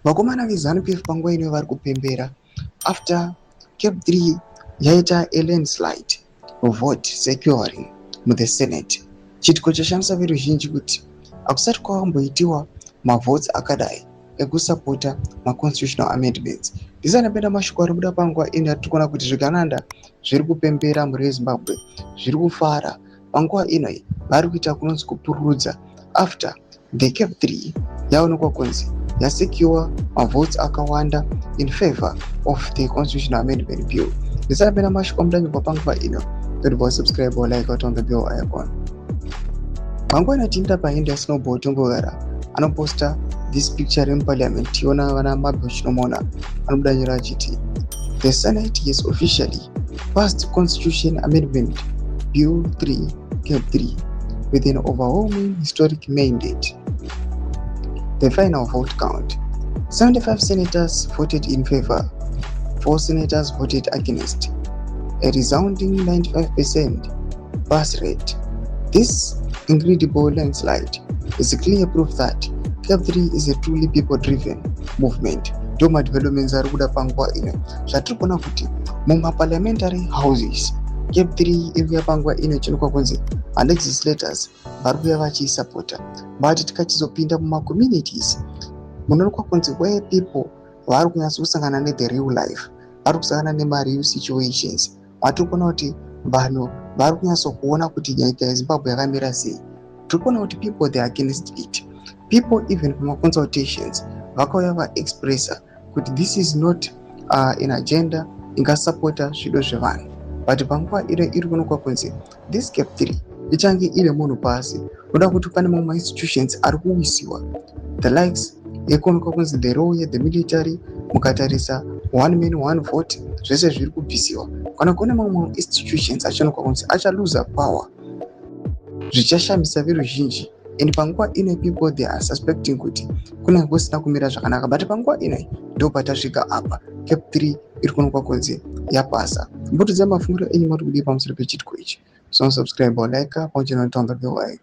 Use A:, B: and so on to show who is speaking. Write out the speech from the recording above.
A: Vakomana veZANU PF panguva ino vari kupembera after CAB 3 yaita a landslide vote securing muthe Senate. Chiitiko chashamisa veruzhinji kuti hakusati kwakamboitiwa mavotes akadai ekusapota maconstitutional amendments. Ndisati ndapinda mashoko ari kubuda panguva ino, yatiri kuona kuti zvigananda zviri kupembera mhuri yeZimbabwe, zviri kufara panguva ino. Vari kuita kunonzi kupururudza after the CAB 3 yaonekwa kunzi yasecure mavotes akawanda in favor of the Constitutional Amendment Bill. Ndisati ndapinda mashoko amudanyorwa panguva ino, don't subscribe or like on the bell icon. Panguva ino tiinda pahandle yaSnowball Tongogara, anoposta this picture remuparliament. Tiona vana Mabel Chinomona, anobuda nyora achiti, "The Senate has officially passed Constitution Amendment Bill 3, CAB 3, with an overwhelming historic mandate." The final vote count: 75 senators voted in favor, 4 senators voted against, a resounding 95% pass rate. This incredible landslide is a clear proof that CAB 3 is a truly people driven movement. Ndo madevelopments ari kuda panguva ino, zvatiri kuona kuti mumaparliamentary houses CAB 3 iri kuya panguva ino, ichionekwa kunzi malegislators vari kuuya vachiisapota. But tikachizopinda mumacommunities, munoonekwa kunzi where people vari kunyatsosangana nethe real life, vari kusangana nemareal situations, matiri kuona kuti vanhu vari kunyatsokuona kuti nyika yeZimbabwe yakamira sei. Tiri kuona kuti people, they are against it. People, even pamaconsultations, vakauya vaexpressa kuti this is not an agenda ingasapota zvido zvevanhu. But panguva ino iri kuonekwa kunzi this CAB 3 ichange ine munhu pasi, noda kuti pane mamwe mainstitutions ari kuwisiwa, the likes yekuonekwa kunzi the role yethe military. Mukatarisa one man one vote, zvese zviri kubvisiwa. Kana kune mamwe institutions achionekwa kunzi achaluza power, zvichashamisa veruzhinji. And panguva ino people, they are suspecting kuti kunenge kusina kumira zvakanaka. But panguva ino ndo patasvika apa, CAB 3 iri kuonekwa kunzi yapasa. Mbotudzai mafungiro enyu, mati kudii pamusoro pechitiko ichi? So subscribe or like pamwe chete noturn on the bell icon.